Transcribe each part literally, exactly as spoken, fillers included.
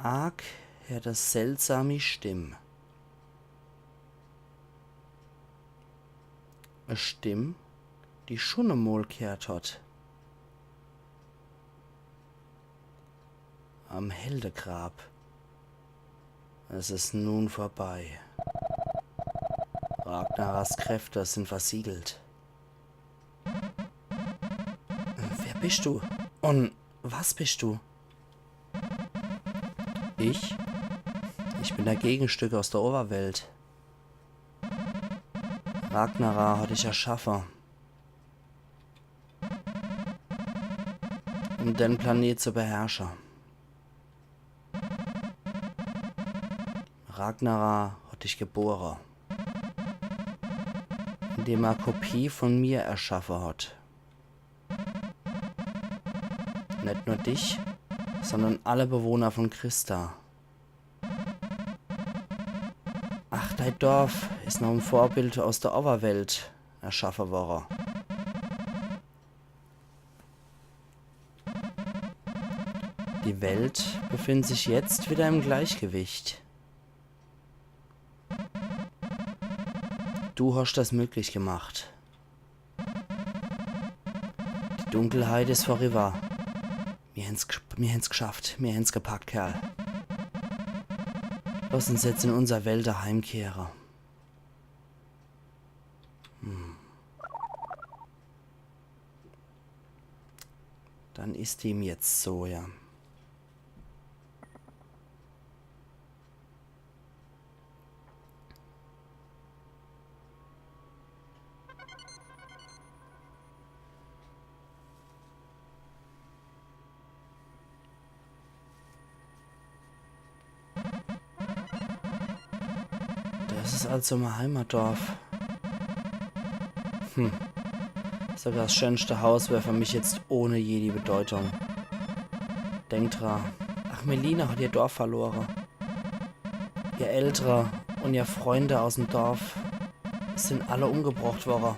Ark heert e seltsami Stimm. E Stimm, die schun emol gheert hot. Am Heldegrab. Es is nun vorbei. Ragnaras Kräfte sin versiegelt. Wer bist du? Un was bist du? Ich? Ich bin e Gegenstück aus der Oberwelt. Ragnara hat dich erschaffe, um den Planet zu beherrsche. Ragnara hat dich gebore, indem er Kopie von mir erschaffe hat. Net nur dich, sondern alle Bewohner von Christa. Ach, dei Dorf is noch em Vorbild aus der Oberwelt erschaffe worre. Die Welt befindet sich jetzt wieder im Gleichgewicht. Du hast das möglich gemacht. Die Dunkelheit is vorüber. Mir hen's, g'sch- mir hen's g'schafft, mir hen's gepackt, Kerl. Lass uns jetzt in unser Welt heimkehre. Hm. Dann is dem jetzt so, ja. Das is also mei Heimatdorf. Hm. Sogar das schönste Haus wär für mich jetzt ohne jedi Bedeutung. Denk dra, ach, Melina hat ihr Dorf verlore. Ihr Eltere un ihr Freunde aus'm Dorf sin alle umgebrocht worre.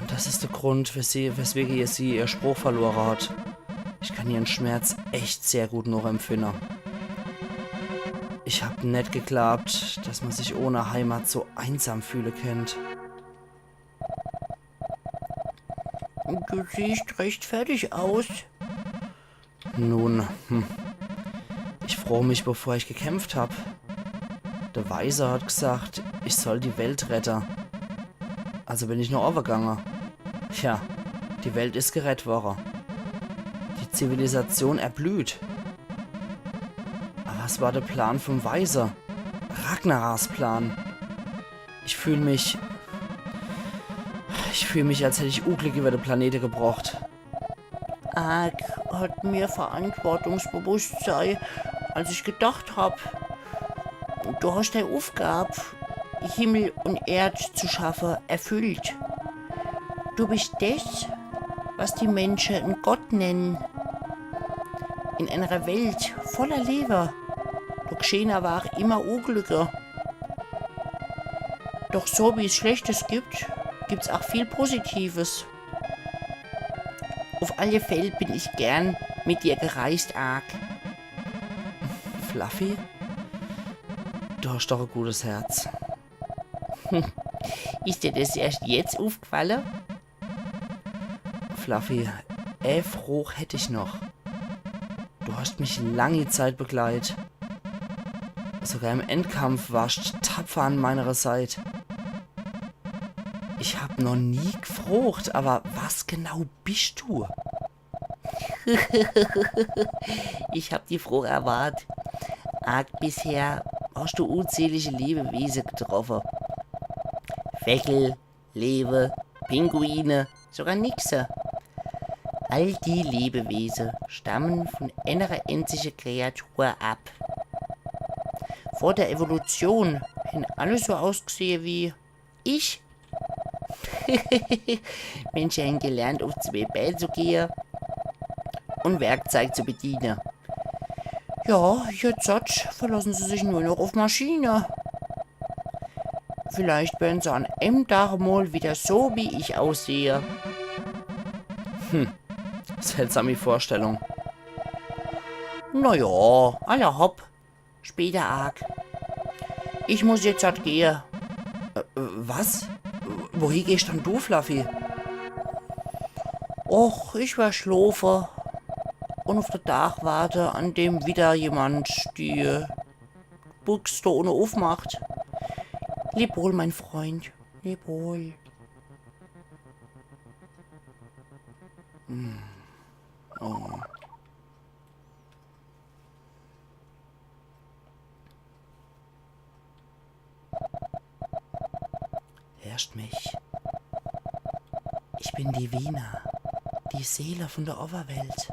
Un das is de Grund, wes- weswege sie ihr Spruch verlore hat. Ich kann ihren Schmerz echt sehr gut nochempfinne. Ich hab net geglaubt, dass man sich ohne Heimat so einsam fühle kennt. Du siehst recht fertig aus. Nun, hm. Ich froh mich, bevor ich gekämpft hab. De Weiser hat gesagt, ich soll die Welt rette. Also bin ich noch owwe gange. Tja, die Welt is gerett worre. Die Zivilisation erblüht. Aber was war de Plan vom Weiser? Ragnarars Plan. Ich fühl mich. Ich fühl mich, als hätt ich Unglück über de Planete gebrocht. Ark hat mehr Verantwortungsbewusstsein, als ich gedacht hab. Du hast dei Uffgab, Himmel un Erd zu schaffe, erfüllt. Du bist des, was die Mensche en Gott nennen. In einer Welt voller Lewe, do g'schehn awwer ach immer Unglücke. Doch so wie es Schlechtes gibt, gibt's ach viel Positives. Uff alle Fäll bin ich gern mit dir gereist, Ark. Fluffy? Du hast doch e gutes Herz. Is dir des erscht jetzt uffg'falle? Fluffy, e Froch hätt ich noch. Du hast mich langi Zeit begleit. Sogar im Endkampf warst tapfer an meiner Seit. Ich hab noch nie g'frocht, aber was genau bist du? Ich hab die Froch erwart. Ark, bisher hast du unzählige Lebewese getroffe. Veckel, Lewe, Pinguine, sogar Nixe. All die Lebewese stammen von enere enzige Kreatur ab. Vor der Evolution hän alle so ausgesehe wie ich. Mensche hän gelernt, uff zwee Bää zu gehe un Werkzeug zu bediene. Ja, jetzt verlassen se sich nur noch uff Maschine. Vielleicht werden se an em Tag mol wieder so wie ich aussehe. Hm, seltsami Vorstellung. Na ja, alla hopp. Später, Ark. Ich muss jetzt halt gehe. Äh, äh, was? Wohi gehscht dann du, Fluffy? Och, ich wer schlofe un uf de Daach warte, an dem widder jemand die Büchs do unne ufmacht. Leb wohl, mein Freund. Leb wohl. Hm. Oh. Heerscht mich? Ich bin die Wiener, die Seele vun der Owwerwelt.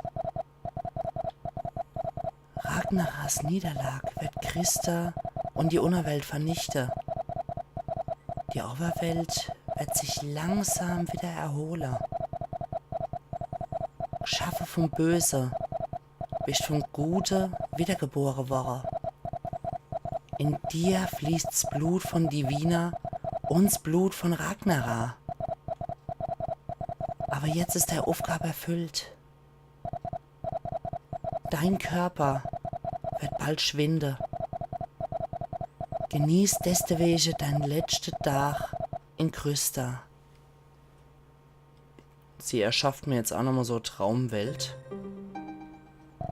Ragnaraks Niederlag werd Christa un die Unnerwelt vernichte. Die Owwerwelt werd sich langsam widder erhole. Gschaffe vum Böse, bischt vum Gute widdergebore worre. In dir fließt s Blut vun die Wiener un s Blut vun Ragnarak. Awwer jetzt is dei Uffgab erfüllt. Dein Körper werd bald schwinde. Genieß deswege dein letschte Dag in Christa. Sie erschafft mir jetzt aa nochmol so e Traumwelt,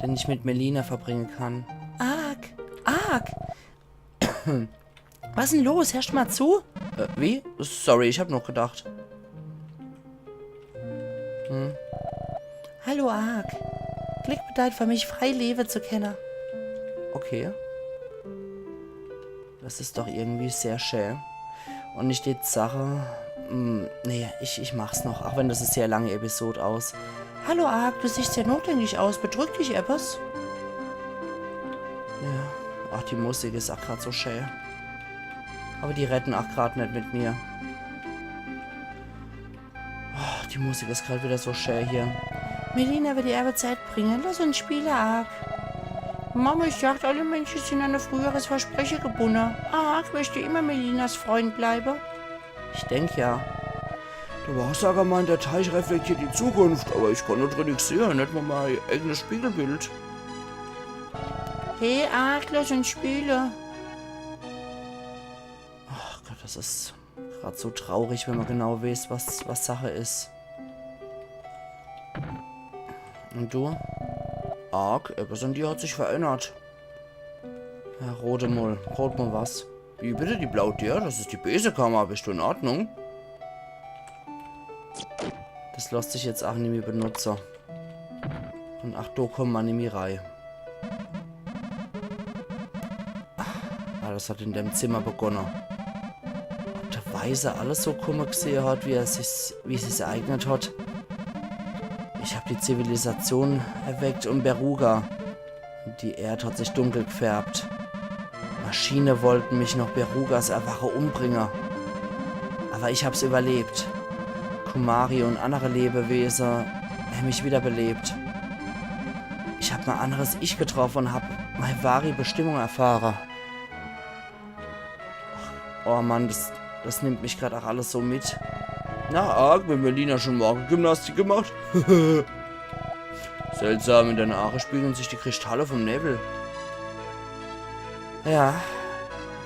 den ich mit Melina verbringe kann. Ark! Ark! Was 'n los? Heerscht mol zu? Äh, wie? Sorry, ich hab noch gedacht. Hm. Hallo, Ark. Glick bedeit für mich, frei lewe zu kenne. Okay. Das is doch irgendwie sehr schä. Un ich dät sache, hm, nee, ich, ich mach's noch, aa wenn das e sehr lange Episod is. Hallo, Ark, du siehscht sehr nachdenklich aus. Bedrückt dich ebbes? Ja. Ach, die Musik is aa grad so schä. Awwer die redden aa grad net mit mir. Oh, die Musik is grad widder so schä hier. Melina werd die Ärwet zu End bringe. Lass uns spiele, Ark. Mama, ich dacht, alle Mensche sin an e früheres Verspreche gebunne. Ark, werscht du immer Melinas Freund bleiwe? Ich denk ja. De Wahrsager meint, de Teich reflektiert die Zukunft, awwer ich kann do drin nix sehe, net mol mei eigenes Spiegelbild. Hey, Ark, lass uns spiele. Ach Gott, das is grad so traurig, wenn ma genau weeß, was, was Sache is. Un du? Ark, ebbes an dir hat sich verännert. Ja, rot mol, rot mol was. Wie bitte, die blau Deer? Das is die beese Kammer, bischt du in Ordnung? Das losst sich jetzt aa nimmi benutze. Un ach, do kumme ma nimmi rei. Ah, alles hat in dem Zimmer begonne. Ob de Weise alles so kumme gsehe hat, wie er sich's, wie sich's ereignet hat? Ich hab die Zivilisation erweckt un Beruga. Die Erd hat sich dunkel gfärbt. Maschine wollten mich noch Berugas Erwache umbringe. Awwer ich hab's überlebt. Kumari un annere Lebewese hän mich wiederbelebt. Ich hab mei anneres Ich getroffe un hab mei wahri Bestimmung erfahre. Oh Mann, das, das nimmt mich grad aa alles so mit. Na, Ark, wenn Melina schun Morgegymnastik gemacht? Seltsam, in deine Aache spiegle sich die Kristalle vum Newwel. Ja,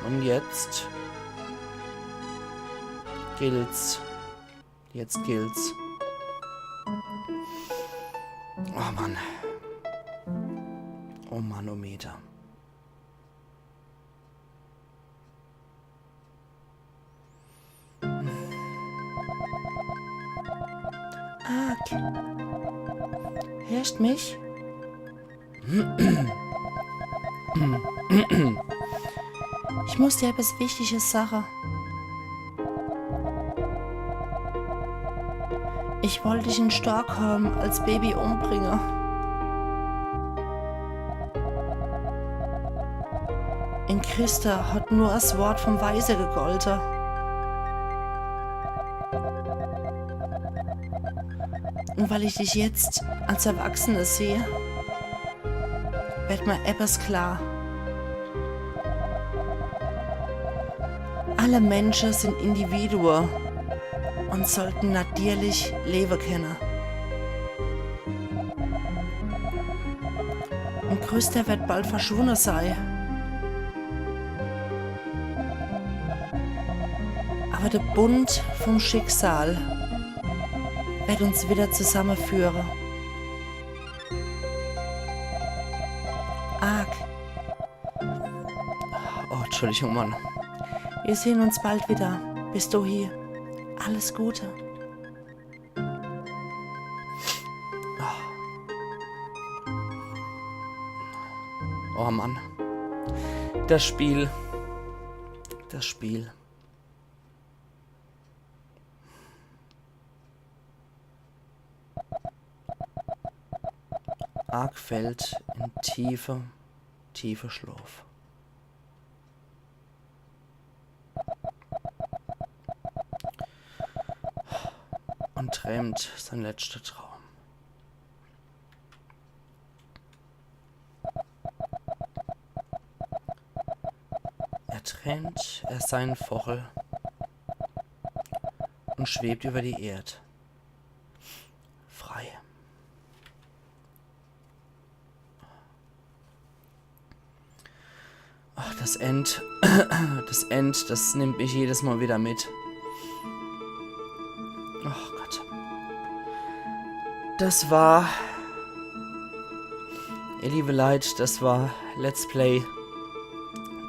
un jetzt gilt's. Jetzt gilt's. Oh Mann. Oh Mann, oh Meter. Ark. Heerscht mich? Ich muss dir ebbes Wichtiges sache. Ich wollt dich in Stockholm als Baby umbringe. In Christa hat nur es Wort vom Weise gegolte. Un weil ich dich jetzt als Erwachsene seh, werd mer ebbes klar. Alle Mensche sin Individue un sollten natierlich lewe kenne. Christa werd bald verschwunne sei. Awwer de Bund vum Schicksal werd uns widder zusammeführe. Ark. Oh, Entschuldigung, Mann. Wir sehn uns bald widder. Bis dohi. Alles Gute. Oh Mann. Das Spiel. Das Spiel. Ark fällt in tiefe, tiefe Schlaf. Und träumt sein letzter Traum. Er träumt, er sei en Vochel und schwebt über die Erd. Frei. Ach, das End. Das End, das nimmt mich jedes Mal wieder mit. Ach Gott. Das war, ihr liebe Leit, das war Let's Play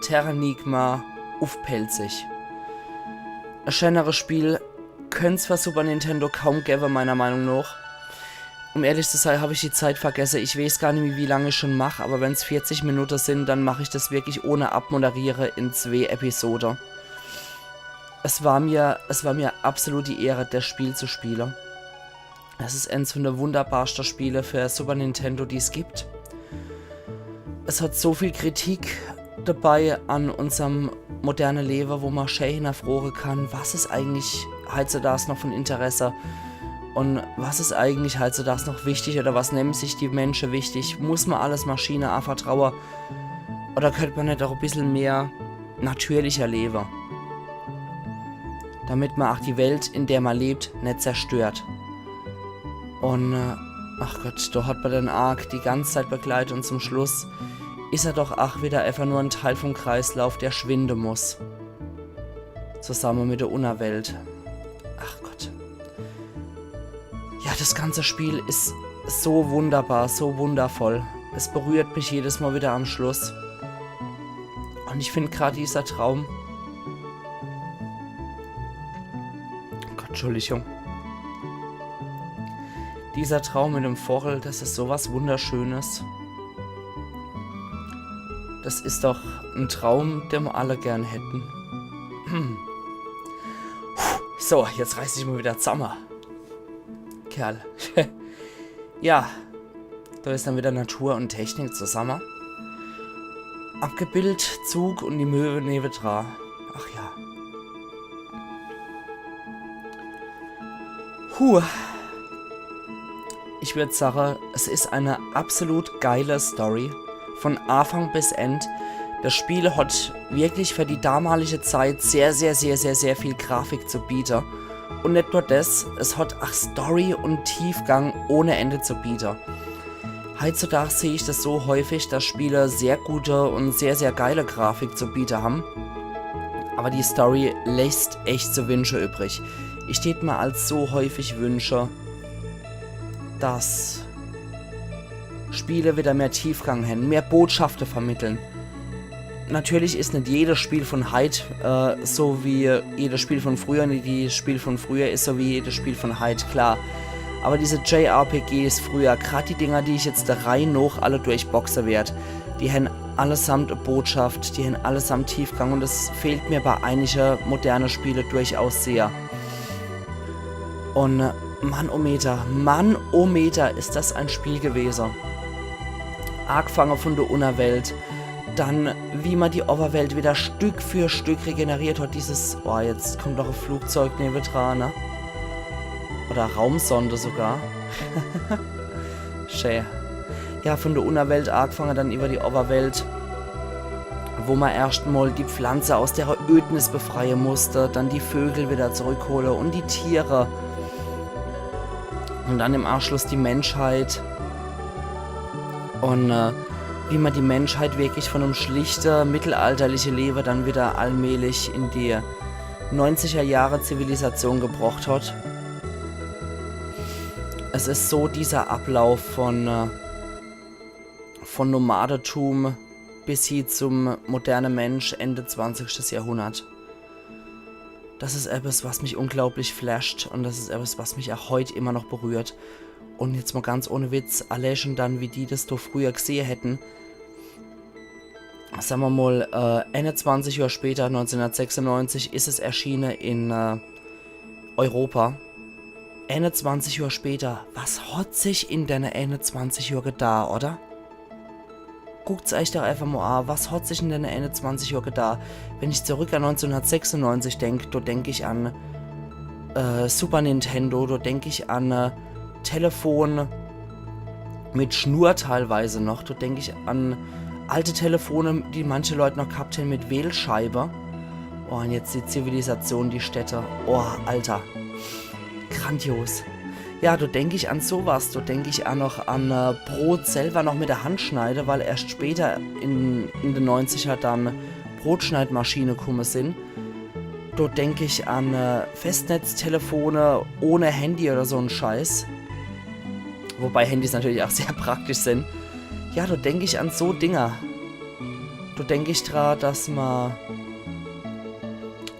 Terranigma uff Pälzisch. E schäneres Spiel könnt's für Super Nintendo kaum gewwe, meiner Meinung nach. Um ehrlich zu sein, hab ich die Zeit vergesse. Ich weeß gar nimmi, wie lang ich schon mach, aber wenn's vierzig Minute sin, dann mach ich das wirklich ohne Abmoderiere in zwee Episode. Es war mir, es war mir absolut die Ehre, das Spiel zu spiele. Es is eins von de wunderbarste Spiele für Super Nintendo, die's gibt. Es hat so viel Kritik dabei an unserm moderne Lewe, wo man schä hinnerfroge kann, was is eigentlich heitzudags noch von Interesse und was is eigentlich heitzudags noch wichtig oder was nehmen sich die Mensche wichtig? Muss man alles Maschine avertraue oder könnt man net auch e bissel mehr natürlicher lewe? Damit man auch die Welt, in der man lebt, net zerstört. Und, äh, ach Gott, do hat man den Ark die ganze Zeit begleitet und zum Schluss is er doch ach wieder einfach nur en Teil vom Kreislauf, der schwinde muss. Zusammen mit der Unnerwelt. Ach Gott. Ja, das ganze Spiel is so wunderbar, so wundervoll. Es berührt mich jedes Mal wieder am Schluss. Und ich find grad dieser Traum. Gott, Entschuldigung. Dieser Traum mit dem Vochel, das is so was Wunderschönes. Das is doch en Traum, den wir alle gern hätten. So, jetzt reiß ich mal wieder zusammen. Kerl. Ja, da is dann wieder Natur und Technik zusammen. Abgebildet, Zug und die Möwe newedra. Ach ja. Puh. Ich würd sagen, es is eine absolut geile Story. Von Anfang bis End. Das Spiel hat wirklich für die damalige Zeit sehr, sehr, sehr, sehr, sehr viel Grafik zu bieten. Und net nur das, es hat auch Story und Tiefgang ohne Ende zu bieten. Heutzutage seh ich das so häufig, dass Spiele sehr gute und sehr, sehr geile Grafik zu bieten haben. Aber die Story lässt echt zu wünschen übrig. Ich tät mir als so häufig wünschen, dass Spiele wieder mehr Tiefgang hätten, mehr Botschaften vermitteln. Natürlich is net jedes Spiel von heit, äh, so wie jedes Spiel von früher, net jedes Spiel von früher is so wie jedes Spiel von heit, klar. Aber diese J R P Gs früher, grad die Dinger, die ich jetzt der Reih noch alle durchboxe werd, die hän allesamt e Botschaft, die hän allesamt Tiefgang und das fehlt mir bei einige moderne Spiele durchaus sehr. Und, äh, Mannometer, Mannometer, is das ein Spiel gewesen. Agefange von der Unnerwelt, dann, wie man die Oberwelt wieder Stück für Stück regeneriert hat, dieses, boah, jetzt kommt noch e Flugzeug newedra, ne? Oder Raumsonde sogar. Schä. Ja, von der Unnerwelt agefange, dann über die Oberwelt, wo man erscht mal die Pflanze aus der Ödnis befreie musste, dann die Vögel wieder zurückhole und die Tiere. Und dann im Anschluss die Menschheit. Und, äh, Wie mer die Menschheit wirklich von em schlichte, mittelalterliche Lewe dann wieder allmählich in die neunziger Jahre Zivilisation gebrocht hat. Es is so dieser Ablauf von, äh, von Nomadetum bis hie zum moderne Mensch Ende zwanzigstes Jahrhundert. Das is etwas, was mich unglaublich flasht, und das is etwas, was mich auch heut immer noch berührt. Und jetzt mal ganz ohne Witz, allee schon dann, wie die das do früher gesehe hätten, sa mer mal, äh, einundzwanzig Johr später, neunzehnhundertsechsundneunzig, is es erschiene in, äh, Europa. Einundzwanzig Johr später, was hat sich in denne einundzwanzig Johr getan, oder? Guckt's eich doch einfach mal an, was hat sich in denne einundzwanzig Johr getan? Wenn ich zurück an neunzehnhundertsechsundneunzig denk, do denk ich an, äh, Super Nintendo, do denk ich an, äh, Telefon mit Schnur teilweise noch, do denk ich an alte Telefone, die manche Leute noch gehabt hätten mit Wählscheibe. Oh, und jetzt die Zivilisation, die Städte. Oh, Alter. Grandios. Ja, do denk ich an sowas. Do denk ich auch noch an, äh, Brot selber noch mit der Hand schneide, weil erst später in, in den neunziger dann Brotschneidmaschine kumme sin. Do denk ich an, äh, Festnetztelefone ohne Handy oder so en Scheiß. Wobei Handys natürlich auch sehr praktisch sin. Ja, do denk ich an so Dinger. Do denk ich dra, dass ma,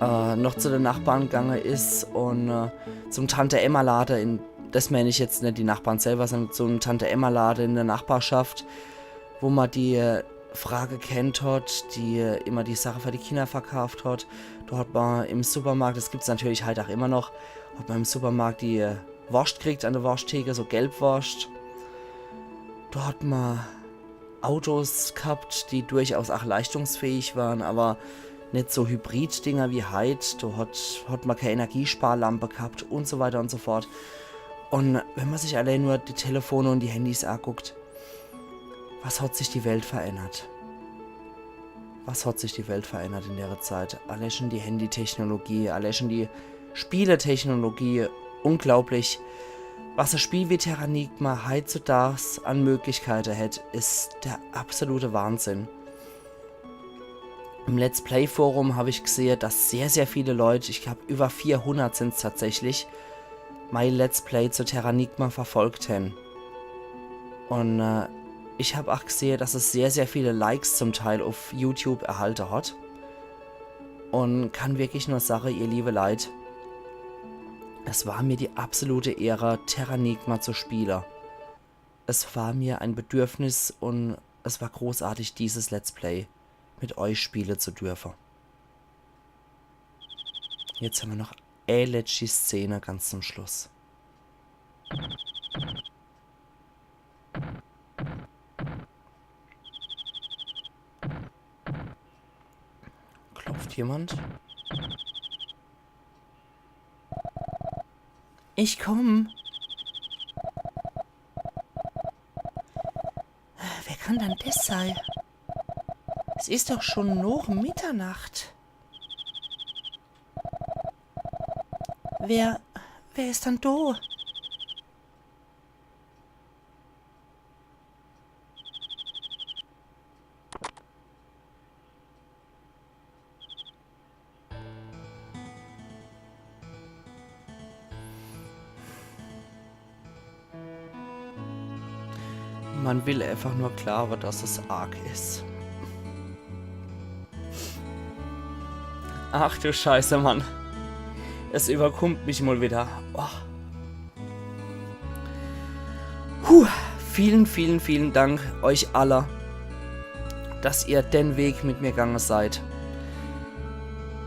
äh, noch zu den Nachbarn gange is und, äh, zum Tante-Emma-Lade in, das mein ich jetzt net die Nachbarn selber, sondern zum Tante-Emma-Lade in der Nachbarschaft, wo ma die, äh, Frau gekennt hat, die, äh, immer die Sache für die Kinder verkauft hat. Do hat ma im Supermarkt, das gibt's natürlich halt auch immer noch, hat ma im Supermarkt die, äh, Worscht kriegt an der Worschttheke, so Gelbworscht. Do hat ma Autos gehabt, die durchaus auch leistungsfähig waren, aber net so Hybrid-Dinger wie heit. Do hat, hat ma keine Energiesparlampe gehabt und so weiter und so fort. Und wenn ma sich allein nur die Telefone und die Handys anguckt, was hat sich die Welt verändert? Was hat sich die Welt verändert in der Zeit? Allein schon die Handytechnologie, allein schon die Spieletechnologie, unglaublich. Was e Spiel wie Terranigma heitzudags an Möglichkeite hätt, is der absolute Wahnsinn. Im Let's Play Forum hab ich gesehe, dass sehr, sehr viele Leute, ich glaub, über vierhundert sind's tatsächlich, mein Let's Play zu Terranigma verfolgt hän. Und, äh, ich hab auch gesehe, dass es sehr, sehr viele Likes zum Teil auf YouTube erhalte hat. Und kann wirklich nur sage, ihr liebe Leit, es war mir die absolute Ehre, Terranigma zu spiele. Es war mir ein Bedürfnis und es war großartig, dieses Let's Play mit euch spiele zu dürfe. Jetzt haben wir noch e letschte Szene ganz zum Schluss. Klopft jemand? Ich komm. Wer kann dann des sei? Es is doch schon noch Mitternacht. Wer, wer is dann do? Man will einfach nur glaube, dass es arg is. Ach du Scheiße, Mann. Es überkummt mich mal wieder. Oh. Puh, vielen, vielen, vielen Dank euch alle, dass ihr den Weg mit mir gegangen seid.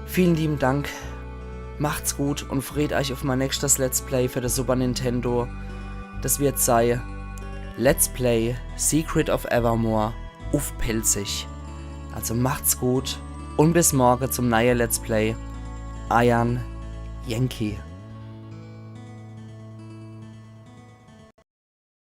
Vielen lieben Dank. Macht's gut und freut euch auf mein nächstes Let's Play für das Super Nintendo. Das wird sei Let's Play Secret of Evermore auf Pälzisch. Also macht's gut und bis morgen zum neue Let's Play. Eiern Yankee.